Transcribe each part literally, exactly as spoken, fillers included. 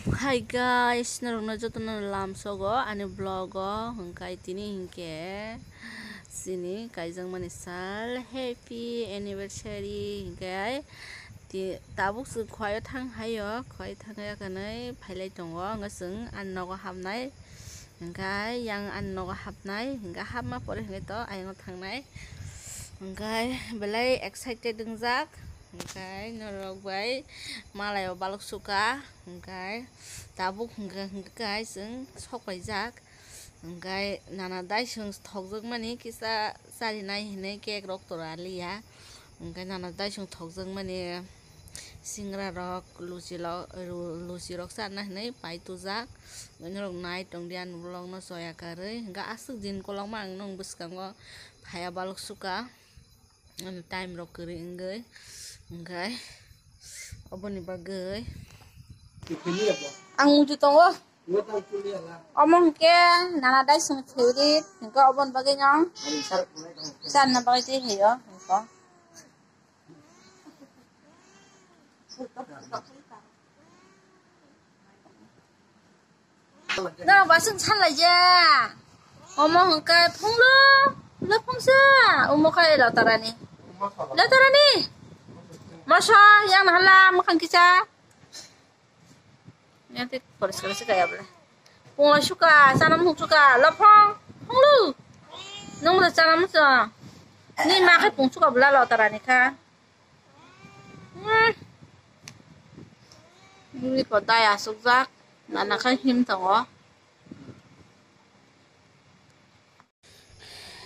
Hi guys, norokno jotono lamsogo ani vlog o, hwnkhe tini hinkhe chini kaijakmani sal, happy anniversary hinkhe ti-, tabuk chwng khwlai o thang haio, khwlai thang ya kwnwi phailai tongo, wngkha chwng ani nogo hapnai, hwnkhe yang ani nogo hapnai, hwnkhe hapma pore hwnkhe to ayang o thangnai, hwnkhe belai excited wngjak. Hwnkhe norok bai malai o balok suka, hwnkhe tabuk hwnkhe, hwnkhe chwng sok paijak, hwnkhe nana dai chwng thokjakmani kisa charinai hinwi cake rok tora liya, hwnkhe nana dai chwng thokjakmani singra rok, luchi lo-, ru-, luchi rok charna hinwi pai tujak, norok nai tongdi ani vlog no choya karwi, hwnkhe aswk din kolokma ang nung bwskango phaiya balok suka. Ani time rok kwrwi wngwi, hwnkhe oboni bagwi. Ang muitu tongo. Omo hwnkhe nana dai chwng favorite, hwnkhe oboni bagwi no charna bagwi twi haio, hwnkhe. No, basing sanlaija. Omo hwnkhe phunglo, lo phungsa. Omo khai lotarani. Lotarani. Moso, yang hala, mukhang kisa. Yang tik poriskar se kaya bole. Phunglo suka, sanam hung suka, lo phung, phunglo. Nung lo sanam so. Ni ma khai phung suka bela lotarani kha. Hmm. Nini ko dai asukjak, nana khe him tongo.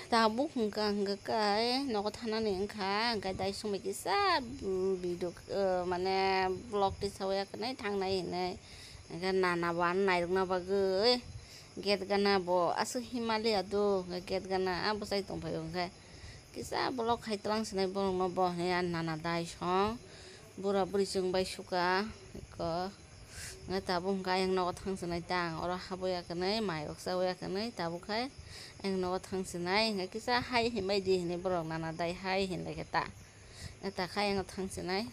Tabuk hwnkha hwnkha kai nogo thanani wngkha, hwnkhe dai sumui kisa, mm, video, eh, mane vlog tisawi ya kwnwi thangnai hinwi. Hwnkhe nana bo ano nairwkna bagwi gate gana bo aswk himaliya do, hwnkhe gate gana a bwchai tongphai o, hwnkhe kisa vlog khai twlang sinai borokno bo hinwi ani nana dai song bura buri chwng bai suka eko. Hwnkhe tabuk hwnkhe ayang nogo thang sinai ta ang oro habwi ya kwnwi mai rok chawi ya kwnwi tabuk khai ayang nogo thang sinai hwnkhe kisa hai hinbai di hinwi borok nana dai hai hinlai khe ta. Hwnkhe ta khai ayang thang sinai.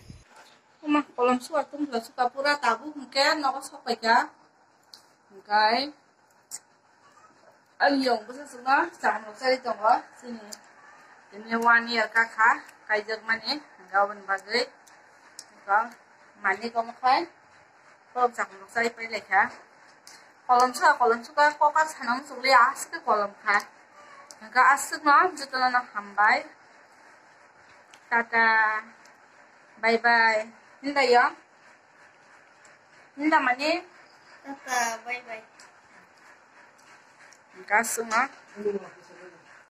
Oma kolom suka tum suka pura tabuk hwnkhe nogo sok pai kha. Hwnkhe Ang yong bwsa chwngno chamung rok chari tongo, chini tini one year kakha kaijakmani, hwnkhe aboni bagwi eko manwi omo khai borok chamung rok chari pai laikha. Kolom suka, kolom suka, kokar sana muchukli aswk kolom kha. Hwnkhe aswkno jotono hambai. Tata, bye bye. Hinda yong. Hinda mani. Tata, bye bye. Hwnkhe aswkno.